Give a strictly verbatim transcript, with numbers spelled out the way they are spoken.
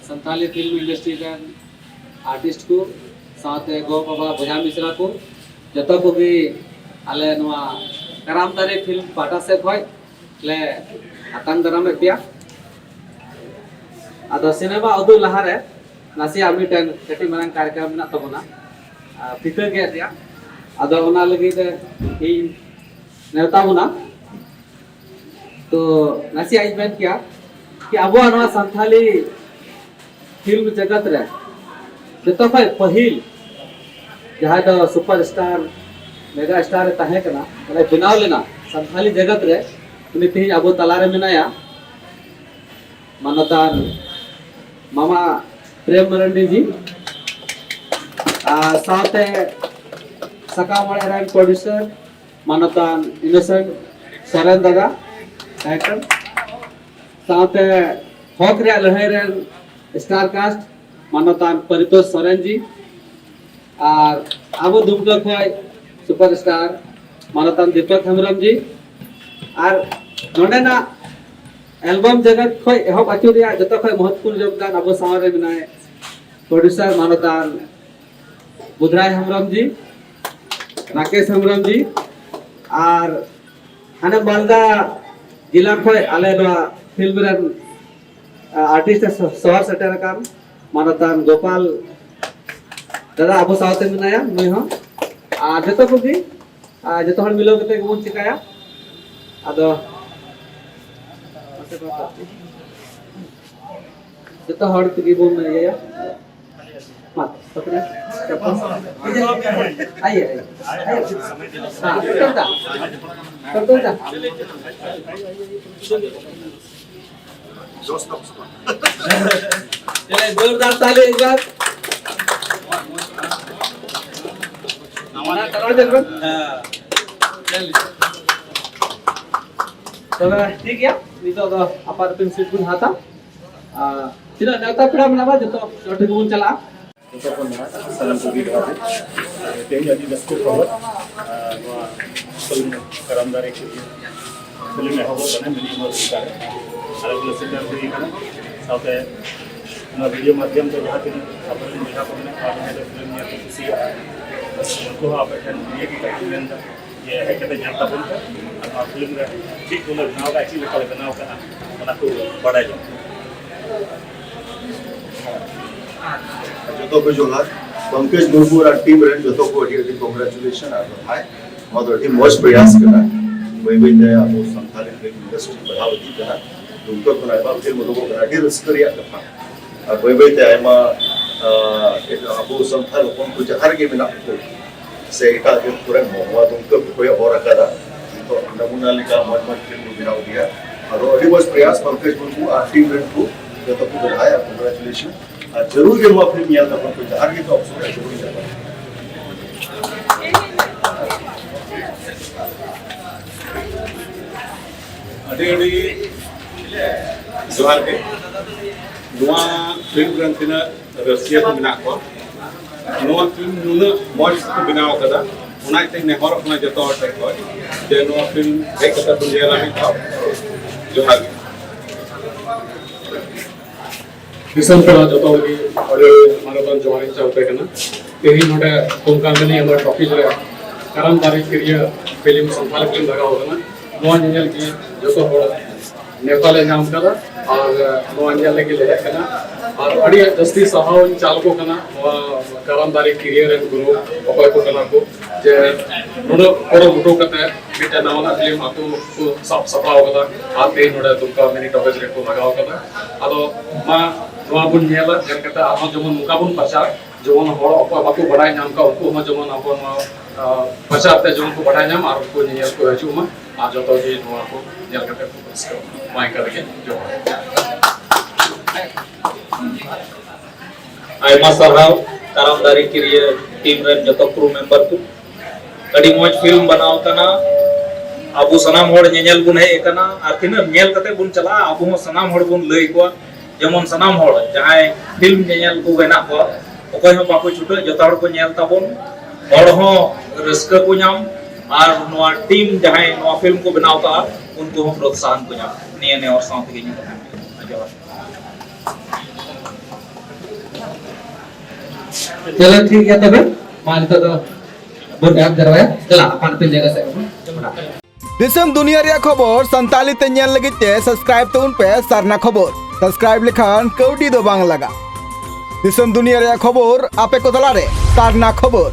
Santali film industry ᱨᱮᱱ artist ᱠᱚ, ᱥᱟᱶᱛᱮ ᱜᱚ ᱵᱟᱵᱟ ᱵᱚᱭᱦᱟ ᱢᱤᱥᱨᱟ ᱠᱚ, ᱡᱚᱛᱚ ᱠᱚᱜᱮ ᱟᱞᱮ ᱱᱚᱣᱟ ᱠᱟᱨᱟᱢ ᱫᱟᱨᱮ ᱯᱷᱤᱞᱢ ᱯᱟᱦᱴᱟ ᱥᱮᱫ ᱠᱷᱚᱱ ᱞᱮ ᱟᱛᱟᱝ ᱫᱟᱨᱟᱢᱮᱫ ᱯᱮᱭᱟ᱾ ᱟᱫᱚ ᱥᱤᱱᱮᱢᱟ ᱩᱫᱩᱜ ᱞᱟᱦᱟᱨᱮ ᱱᱟᱥᱮᱭᱟᱜ ᱢᱤᱫᱴᱮᱱ ᱠᱟᱹᱴᱤᱡ ᱢᱟᱨᱟᱝ ᱠᱟᱨᱭᱚᱠᱨᱚᱢ ᱢᱮᱱᱟᱜ ᱛᱟᱵᱚᱱᱟ, ᱟᱨ ᱯᱷᱤᱛᱟᱹ ᱜᱮᱫ ᱨᱮᱭᱟᱜ᱾ ᱟᱫᱚ ᱚᱱᱟ ᱞᱟᱹᱜᱤᱫ ᱛᱮ ᱤᱧ ᱱᱮᱣᱛᱟ ᱵᱚᱱᱟ᱾ ᱛᱚ ᱱᱟᱥᱮᱭᱟᱜ ᱤᱧ ᱢᱮᱱ ᱠᱮᱭᱟ ᱠᱤ ᱟᱵᱚᱣᱟᱜ ᱱᱚᱣᱟ ᱥᱟᱱᱛᱷᱟᱞᱤ ᱯᱷᱤᱞᱢ ᱡᱮᱜᱟᱛ ᱨᱮ ᱡᱚᱛᱚ ᱠᱷᱚᱱ ᱯᱟᱹᱦᱤᱞ ᱡᱟᱦᱟᱸᱭ ᱫᱚ ᱥᱩᱯᱟᱨ ᱥᱴᱟᱨ, ᱢᱮᱜᱟ ᱥᱴᱟᱨ ᱮ ᱛᱟᱦᱮᱸ ᱠᱟᱱᱟ, ᱢᱟᱱᱮ ᱵᱮᱱᱟᱣ ᱞᱮᱱᱟ ᱥᱟᱱᱛᱷᱟᱞᱤ ᱡᱮᱜᱟᱛ ᱨᱮ, ᱩᱱᱤ ᱛᱮᱦᱮᱧ ᱟᱵᱚ ᱛᱟᱞᱟᱨᱮ ᱢᱮᱱᱟᱭᱟ, ᱢᱟᱱᱚᱛᱟᱱ ᱢᱟᱢᱟ ᱯᱨᱮᱢ ᱢᱟᱨᱟᱱᱰᱤ ᱡᱤ, ᱟᱨ ᱥᱟᱶᱛᱮ ᱥᱟᱠᱟᱢ ᱚᱲᱟᱜ ᱨᱮᱱ ᱯᱨᱚᱰᱭᱩᱥᱟᱨ ᱢᱟᱱᱚᱛᱟᱱ ᱤᱱᱳᱥᱮᱱᱴ ᱥᱚᱨᱮᱱ ᱫᱟᱫᱟ, ᱰᱟᱭᱨᱮᱠᱴᱚᱨ, ᱥᱟᱶᱛᱮ ᱦᱚᱠ ᱨᱮᱭᱟᱜ ᱞᱟᱹᱲᱦᱟᱹᱭ ᱨᱮᱱ ᱥᱴᱟᱨ ᱠᱟᱥᱴ ᱢᱟᱱᱚᱛᱟᱱ ᱯᱟᱨᱤᱛᱳᱥ ᱥᱚᱨᱮᱱ ᱡᱤ, ᱟᱨ ᱟᱵᱚ ᱫᱩᱢᱠᱟ ᱠᱷᱚᱱ ᱥᱩᱯᱟᱨ ᱥᱴᱟᱨ ᱢᱟᱱᱚᱛᱟᱱ ᱫᱤᱯᱚᱠ ᱦᱮᱢᱵᱨᱚᱢ ᱡᱤ, ᱟᱨ ᱱᱚᱰᱮᱱᱟᱜ ᱮᱞᱵᱟᱢ ᱡᱮᱜᱟᱛ ᱠᱷᱚᱱ ᱮᱦᱚᱵ ᱟᱹᱪᱩᱨ ᱨᱮᱭᱟᱜ ᱡᱚᱛᱚ ᱠᱷᱚᱱ ᱢᱚᱦᱚᱛᱯᱩᱨᱱ ᱡᱳᱜᱽᱫᱟᱱ ᱟᱵᱚ ᱥᱟᱶ ᱨᱮ ᱢᱮᱱᱟᱭ ᱯᱨᱚᱰᱭᱩᱥᱟᱨ ᱢᱟᱱᱚᱛᱟᱱ ᱵᱩᱫᱷᱨᱟᱭ ᱦᱮᱢᱵᱨᱚᱢ ᱡᱤ, ᱨᱟᱠᱮᱥ ᱦᱮᱢᱵᱨᱚᱢ ᱡᱤ, ᱟᱨ ᱦᱟᱱᱮ ᱢᱟᱞᱫᱟ ᱡᱮᱞᱟ ᱠᱷᱚᱱ ᱟᱞᱮ ᱱᱚᱣᱟ ᱯᱷᱤᱞᱢ ᱨᱮᱱ ᱟᱨᱴᱤᱥᱴ ᱮ ᱥᱚᱦᱚᱨ ᱥᱮᱴᱮᱨ ᱟᱠᱟᱱ ᱢᱟᱱᱚᱛᱟᱱ ᱜᱳᱯᱟᱞ ᱫᱟᱫᱟ ᱟᱵᱚ ᱥᱟᱶᱛᱮ ᱢᱮᱱᱟᱭᱟ, ᱱᱩᱭ ᱦᱚᱸ᱾ ᱟᱨ ᱡᱚᱛᱚ ᱠᱚᱜᱮ, ᱟᱨ ᱡᱚᱛᱚ ᱦᱚᱲ ᱢᱤᱞᱟᱹᱣ ᱠᱟᱛᱮ ᱜᱮᱵᱚᱱ ᱪᱤᱠᱟᱹᱭᱟ᱾ ᱟᱫᱚ ᱡᱚᱛᱚ ᱦᱚᱲ ᱛᱮᱜᱮ ᱵᱚᱱ ᱤᱭᱟᱹᱭᱟ᱾ ᱢᱟ, ᱛᱚᱵᱮ, ᱟᱭᱮ, ᱟᱭᱮ, ᱟᱭᱮ᱾ ᱦᱮᱸ, ᱴᱚᱴᱚᱞ ᱫᱟ, ᱴᱚᱴᱚᱞ ᱫᱟ᱾ ᱪᱚᱞᱮ, ᱡᱳᱨᱫᱟᱨ ᱛᱟᱞᱤ ᱮᱠ ᱵᱟᱨ᱾ ᱦᱮᱸ, ᱪᱚᱞᱮ᱾ ᱛᱚᱵᱮ ᱴᱷᱤᱠ ᱜᱮᱭᱟ, ᱱᱤᱛᱚᱜ ᱫᱚ ᱟᱯᱟᱱ ᱟᱹᱯᱤᱱ ᱥᱤᱴ ᱵᱚᱱ ᱦᱟᱛᱟ᱾ ᱟᱨ ᱛᱤᱱᱟᱹᱜ ᱱᱮᱣᱛᱟ ᱯᱮᱲᱟ ᱢᱮᱱᱟᱜ ᱵᱚᱱᱟ, ᱡᱚᱛᱚ ᱪᱚᱴ ᱨᱮᱜᱮ ᱵᱚᱱ ᱪᱟᱞᱟᱜᱼᱟ᱾ ᱡᱚᱛᱚ ᱠᱷᱚᱱ ᱢᱟᱲᱟᱝ ᱥᱟᱱᱟᱢ ᱠᱚᱜᱮ ᱡᱚᱦᱟᱨ ᱜᱮ᱾ ᱛᱮᱦᱮᱧ ᱟᱹᱰᱤ ᱨᱟᱹᱥᱠᱟᱹ ᱠᱷᱚᱵᱚᱨ, ᱟᱨ ᱱᱚᱣᱟ ᱯᱷᱤᱞᱢ ᱠᱟᱨᱟᱢ ᱫᱟᱨᱮ ᱠᱚ ᱯᱷᱤᱞᱢ ᱮᱦᱚᱵᱚᱜ ᱠᱟᱱᱟ ᱢᱤᱫ ᱢᱚᱬᱮ ᱛᱟᱹᱨᱤᱠᱷ ᱨᱮ᱾ ᱟᱞᱮ ᱠᱚᱞᱮ ᱥᱮᱴᱮᱨ ᱦᱩᱭ ᱟᱠᱟᱱᱟ᱾ ᱥᱟᱶᱛᱮ ᱱᱚᱣᱟ ᱵᱷᱤᱰᱤᱭᱳ ᱢᱟᱫᱽᱫᱷᱚᱢ ᱛᱮ ᱡᱟᱦᱟᱸ ᱛᱤᱱᱟᱹᱜ ᱟᱵᱚᱨᱮᱱ ᱵᱚᱭᱦᱟ ᱠᱚ ᱢᱮᱱᱟᱜ ᱠᱚᱣᱟ, ᱡᱟᱦᱟᱸᱭ ᱫᱚ ᱯᱷᱤᱞᱢ ᱧᱮᱞ ᱠᱚ ᱠᱩᱥᱤᱭᱟᱜᱼᱟ, ᱩᱱᱠᱩ ᱦᱚᱸ ᱟᱯᱮ ᱴᱷᱮᱱ ᱱᱤᱭᱟᱹ ᱜᱮ ᱠᱟᱛᱷᱟᱧ ᱢᱮᱱᱫᱟ ᱡᱮ ᱦᱮᱡ ᱠᱟᱛᱮ ᱧᱮᱞ ᱛᱟᱵᱚᱱ ᱯᱮ᱾ ᱟᱨ ᱱᱚᱣᱟ ᱯᱷᱤᱞᱢ ᱨᱮ ᱪᱮᱫ ᱠᱚᱞᱮ ᱵᱮᱱᱟᱣ ᱠᱟᱜᱼᱟ, ᱪᱮᱫ ᱞᱮᱠᱟ ᱞᱮ ᱵᱮᱱᱟᱣ ᱠᱟᱜᱼᱟ, ᱚᱱᱟ ᱠᱚ ᱵᱟᱰᱟᱭ ᱧᱟᱢ ᱯᱮ᱾ ᱡᱚᱛᱚ ᱠᱚ ᱡᱚᱦᱟᱨ᱾ ᱯᱚᱝᱠᱚᱡᱽ ᱢᱩᱨᱢᱩ ᱟᱨ ᱴᱤᱢ ᱨᱮᱱ ᱡᱚᱛᱚ ᱠᱚ ᱟᱹᱰᱤ ᱟᱹᱰᱤ ᱠᱚᱝᱜᱨᱮᱪᱩᱞᱮᱥᱚᱱ ᱟᱨ ᱵᱟᱫᱷᱟᱭ᱾ ᱱᱚᱣᱟ ᱫᱚ ᱟᱹᱰᱤ ᱢᱚᱡᱽ ᱯᱨᱚᱭᱟᱥ ᱠᱟᱱᱟ᱾ ᱵᱟᱹᱭ ᱵᱟᱹᱭ ᱛᱮ ᱟᱵᱚ ᱥᱟᱱᱛᱟᱲᱤ ᱯᱷᱤᱞᱢ ᱤᱱᱰᱟᱥᱴᱨᱤ ᱵᱟᱲᱦᱟᱣ ᱤᱫᱤᱜ ᱠᱟᱱᱟ᱾ ᱫᱩᱢᱠᱟᱹ ᱠᱷᱚᱱ ᱟᱭᱢᱟ ᱯᱷᱤᱞᱢ ᱩᱰᱩᱠᱚᱜ ᱠᱟᱱᱟ, ᱟᱹᱰᱤ ᱨᱟᱹᱥᱠᱟᱹ ᱨᱮᱭᱟᱜ ᱠᱟᱛᱷᱟ᱾ ᱟᱨ ᱵᱟᱹᱭ ᱵᱟᱹᱭ ᱛᱮ ᱟᱭᱢᱟ, ᱟᱸ, ᱟᱵᱚ ᱥᱟᱱᱛᱟᱲ ᱦᱚᱯᱚᱱ ᱠᱚ ᱡᱟᱦᱟᱸ ᱨᱮᱜᱮ ᱢᱮᱱᱟᱜ ᱠᱚ, ᱥᱮ ᱮᱴᱟᱜ ᱡᱟᱹᱛ ᱠᱚᱨᱮᱱ ᱦᱚᱸ ᱱᱚᱣᱟ ᱫᱩᱢᱠᱟᱹ ᱠᱚ ᱠᱚᱭᱚᱜ ᱦᱚᱨ ᱟᱠᱟᱫᱟ᱾ ᱱᱤᱛᱚᱜ ᱱᱟᱢᱩᱱᱟ ᱞᱮᱠᱟ ᱢᱚᱡᱽ ᱢᱚᱡᱽ ᱯᱷᱤᱞᱢ ᱠᱚ ᱵᱮᱱᱟᱣ ᱤᱫᱤᱭᱟ᱾ ᱟᱫᱚ ᱟᱹᱰᱤ ᱢᱚᱡᱽ ᱯᱨᱚᱭᱟᱥ ᱯᱚᱝᱠᱚᱡᱽ ᱢᱩᱨᱢᱩ ᱟᱨ ᱴᱤᱢ ᱨᱮᱱ ᱠᱚ ᱡᱚᱛᱚ ᱠᱚ ᱵᱟᱰᱟᱭᱟ, ᱠᱚᱝᱜᱨᱮᱪᱩᱞᱮᱥᱚᱱ᱾ ᱟᱨ ᱡᱟᱹᱨᱩᱲ ᱜᱮ ᱱᱚᱣᱟ ᱯᱷᱤᱞᱢ ᱧᱮᱞ ᱛᱟᱵᱚᱱ ᱯᱮ, ᱡᱟᱦᱟᱸ ᱨᱮᱜᱮ ᱯᱮ ᱚᱯᱥᱚᱨ ᱡᱟᱹᱨᱩᱲ ᱧᱮᱞ ᱛᱟᱵᱚᱱ᱾ ᱟᱹᱰᱤ ᱟᱹᱰᱤ ᱡᱚᱦᱟᱨ ᱜᱮ᱾ ᱱᱚᱣᱟ ᱯᱷᱤᱞᱢ ᱨᱮᱱ ᱛᱤᱱᱟᱹᱜ ᱨᱟᱹᱥᱤᱭᱟᱹ ᱠᱚ ᱢᱮᱱᱟᱜ ᱠᱚᱣᱟ, ᱱᱚᱣᱟ ᱯᱷᱤᱞᱢ ᱱᱩᱱᱟᱹᱜ ᱢᱚᱡᱽ ᱠᱚ ᱵᱮᱱᱟᱣ ᱠᱟᱫᱟ, ᱚᱱᱟ ᱤᱭᱟᱹᱛᱮ ᱱᱮᱦᱚᱨᱚᱜ ᱠᱟᱱᱟ ᱡᱚᱛᱚ ᱦᱚᱲ ᱴᱷᱮᱱ ᱠᱷᱚᱱ ᱡᱮ ᱱᱚᱣᱟ ᱯᱷᱤᱞᱢ ᱦᱮᱡ ᱠᱟᱛᱮ ᱵᱚᱱ ᱧᱮᱞᱟ ᱢᱤᱫ ᱫᱷᱟᱣ᱾ ᱡᱚᱦᱟᱨ ᱜᱮ᱾ ᱫᱤᱥᱚᱢ ᱯᱮᱲᱟ ᱡᱚᱛᱚ ᱞᱟᱹᱜᱤᱫ ᱟᱹᱰᱤ ᱢᱟᱱᱚᱛᱟᱱ ᱡᱚᱦᱟᱨ ᱤᱧ ᱪᱟᱞ ᱟᱯᱮ ᱠᱟᱱᱟ᱾ ᱛᱮᱦᱮᱧ ᱱᱚᱰᱮ ᱠᱚᱝᱠᱟᱞᱤ ᱟᱢᱟᱨ ᱴᱚᱠᱤᱡᱽ ᱨᱮ ᱠᱟᱨᱟᱢ ᱫᱟᱨᱮ ᱠᱤᱨᱤᱭᱟᱹ ᱯᱷᱤᱞᱢ, ᱥᱟᱱᱛᱟᱲᱤ ᱯᱷᱤᱞᱢ ᱞᱟᱜᱟᱣ ᱠᱟᱱᱟ᱾ ᱱᱚᱣᱟ ᱧᱮᱧᱮᱞ ᱜᱮ ᱡᱚᱛᱚ ᱦᱚᱲ ᱱᱮᱣᱛᱟ ᱞᱮ ᱧᱟᱢ ᱠᱟᱫᱟ ᱟᱨ ᱱᱚᱣᱟ ᱧᱮᱞ ᱞᱟᱹᱜᱤᱫ ᱞᱮ ᱦᱮᱡ ᱠᱟᱱᱟ᱾ ᱟᱨ ᱟᱹᱰᱤ ᱡᱟᱹᱥᱛᱤ ᱥᱟᱨᱦᱟᱣ ᱤᱧ ᱪᱟᱞ ᱟᱠᱚ ᱠᱟᱱᱟ ᱱᱚᱣᱟ ᱠᱟᱨᱟᱢ ᱫᱟᱨᱮ ᱠᱤᱨᱤᱭᱟᱹ ᱨᱮᱱ ᱜᱩᱨᱩ ᱚᱠᱚᱭ ᱠᱚ ᱠᱟᱱᱟ ᱠᱚ, ᱡᱮ ᱱᱩᱱᱟᱹᱜ ᱠᱩᱨᱩᱢᱩᱴᱩ ᱠᱟᱛᱮ ᱢᱤᱫᱴᱮᱱ ᱱᱟᱣᱟᱱᱟᱜ ᱯᱷᱤᱞᱢ ᱟᱛᱳ ᱠᱚ ᱥᱟᱵ ᱥᱟᱯᱲᱟᱣ ᱠᱟᱫᱟ ᱟᱨ ᱛᱮᱦᱮᱧ ᱱᱚᱰᱮ ᱫᱩᱢᱠᱟ ᱢᱤᱱᱤ ᱴᱚᱠᱤᱡᱽ ᱨᱮᱠᱚ ᱞᱟᱜᱟᱣ ᱠᱟᱫᱟ᱾ ᱟᱫᱚ ᱢᱟ ᱱᱚᱣᱟ ᱵᱚᱱ ᱧᱮᱞᱟ, ᱧᱮᱞ ᱠᱟᱛᱮ ᱟᱨᱦᱚᱸ ᱡᱮᱢᱚᱱ ᱱᱚᱝᱠᱟ ᱵᱚᱱ ᱯᱨᱚᱪᱟᱨ, ᱡᱮᱢᱚᱱ ᱦᱚᱲ ᱚᱠᱚᱭ ᱵᱟᱠᱚ ᱵᱟᱰᱟᱭ ᱧᱟᱢ ᱠᱟᱜ, ᱩᱱᱠᱩ ᱦᱚᱸ ᱡᱮᱢᱚᱱ ᱟᱵᱚ ᱱᱚᱣᱟ, ᱟᱸ, ᱯᱨᱚᱪᱟᱨ ᱛᱮ ᱡᱮᱢᱚᱱ ᱠᱚ ᱵᱟᱰᱟᱭ ᱧᱟᱢ ᱟᱨ ᱩᱱᱠᱩ ᱧᱮᱧᱮᱞ ᱠᱚ ᱦᱤᱡᱩᱜ ᱢᱟ ᱟᱨ ᱡᱚᱛᱚ ᱜᱮ ᱱᱚᱣᱟ ᱠᱚ ᱧᱮᱞ ᱠᱟᱛᱮ ᱠᱚ ᱨᱟᱹᱥᱠᱟᱹᱜ ᱢᱟ᱾ ᱢᱟ ᱤᱱᱠᱟ ᱨᱮᱜᱮ, ᱡᱚᱦᱟᱨ᱾ ᱟᱭᱢᱟ ᱥᱟᱨᱦᱟᱣ ᱠᱟᱨᱟᱢ ᱫᱟᱨᱮ ᱠᱤᱨᱤᱭᱟᱹ ᱴᱤᱢ ᱨᱮᱱ ᱡᱚᱛᱚ ᱠᱨᱩ ᱢᱮᱢᱵᱟᱨ ᱠᱚ᱾ ᱟᱹᱰᱤ ᱢᱚᱡᱽ ᱯᱷᱤᱞᱢ ᱵᱮᱱᱟᱣ ᱠᱟᱱᱟ᱾ ᱟᱵᱚ ᱥᱟᱱᱟᱢ ᱦᱚᱲ ᱧᱮᱧᱮᱞ ᱵᱚᱱ ᱦᱮᱡ ᱟᱠᱟᱱᱟ ᱟᱨ ᱛᱤᱱᱟᱹᱜ ᱧᱮᱞ ᱠᱟᱛᱮ ᱵᱚᱱ ᱪᱟᱞᱟᱜᱼᱟ, ᱟᱵᱚ ᱦᱚᱸ ᱥᱟᱱᱟᱢ ᱦᱚᱲ ᱵᱚᱱ ᱞᱟᱹᱭ ᱟᱠᱚᱣᱟ᱾ ᱡᱮᱢᱚᱱ ᱥᱟᱱᱟᱢ ᱦᱚᱲ ᱡᱟᱦᱟᱸᱭ ᱯᱷᱤᱞᱢ ᱧᱮᱧᱮᱞ ᱠᱚ ᱦᱮᱱᱟᱜ ᱠᱚᱣᱟ, ᱚᱠᱚᱭ ᱦᱚᱸ ᱵᱟᱠᱚ ᱪᱷᱩᱴᱟᱹᱜ, ᱡᱚᱛᱚ ᱦᱚᱲ ᱠᱚ ᱧᱮᱞ ᱛᱟᱵᱚᱱ, ᱦᱚᱲ ᱦᱚᱸ ᱨᱟᱹᱥᱠᱟᱹ ᱠᱚ ᱧᱟᱢ ᱟᱨ ᱱᱚᱣᱟ ᱴᱤᱢ ᱡᱟᱦᱟᱸᱭ ᱱᱚᱣᱟ ᱯᱷᱤᱞᱢ ᱠᱚ ᱵᱮᱱᱟᱣ ᱠᱟᱜᱼᱟ, ᱩᱱᱠᱩ ᱦᱚᱸ ᱯᱨᱚᱛᱥᱟᱦᱚᱱ ᱠᱚ ᱧᱟᱢ᱾ ᱱᱤᱭᱟᱹ ᱱᱮᱦᱚᱨ ᱥᱟᱶ ᱛᱮᱜᱮ ᱤᱧ ᱡᱚᱦᱟᱨ᱾ ᱪᱚᱞᱚ, ᱴᱷᱤᱠ ᱜᱮᱭᱟ ᱛᱚᱵᱮ, ᱢᱟ ᱱᱤᱛᱚᱜ ᱫᱚ ᱵᱚᱱ ᱮᱦᱚᱵ ᱡᱟᱣᱨᱟᱭᱟ᱾ ᱫᱮᱞᱟ, ᱟᱯᱟᱱ ᱟᱹᱯᱤᱱ ᱡᱟᱭᱜᱟ ᱥᱮᱫ ᱜᱮᱵᱚᱱ ᱢᱚᱦᱰᱟᱜ᱾ ᱫᱤᱥᱚᱢ ᱫᱩᱱᱤᱭᱟᱹ ᱨᱮᱭᱟᱜ ᱠᱷᱚᱵᱚᱨ ᱥᱟᱱᱛᱟᱲᱤ ᱛᱮ ᱧᱮᱞ ᱞᱟᱹᱜᱤᱫ ᱛᱮ subscribe ᱛᱟᱵᱚᱱ ᱯᱮ ᱥᱟᱨᱱᱟ ᱠᱷᱚᱵᱚᱨ᱾ Subscribe ᱞᱮᱠᱷᱟᱱ ᱠᱟᱹᱣᱰᱤ ᱫᱚ ᱵᱟᱝ ᱞᱟᱜᱟᱜᱼᱟ᱾ ᱫᱤᱥᱚᱢ ᱫᱩᱱᱤᱭᱟᱹ ᱨᱮᱭᱟᱜ ᱠᱷᱚᱵᱚᱨ ᱟᱯᱮ ᱠᱚ ᱛᱟᱞᱟᱨᱮ ᱥᱟᱨᱱᱟ ᱠᱷᱚᱵᱚᱨ᱾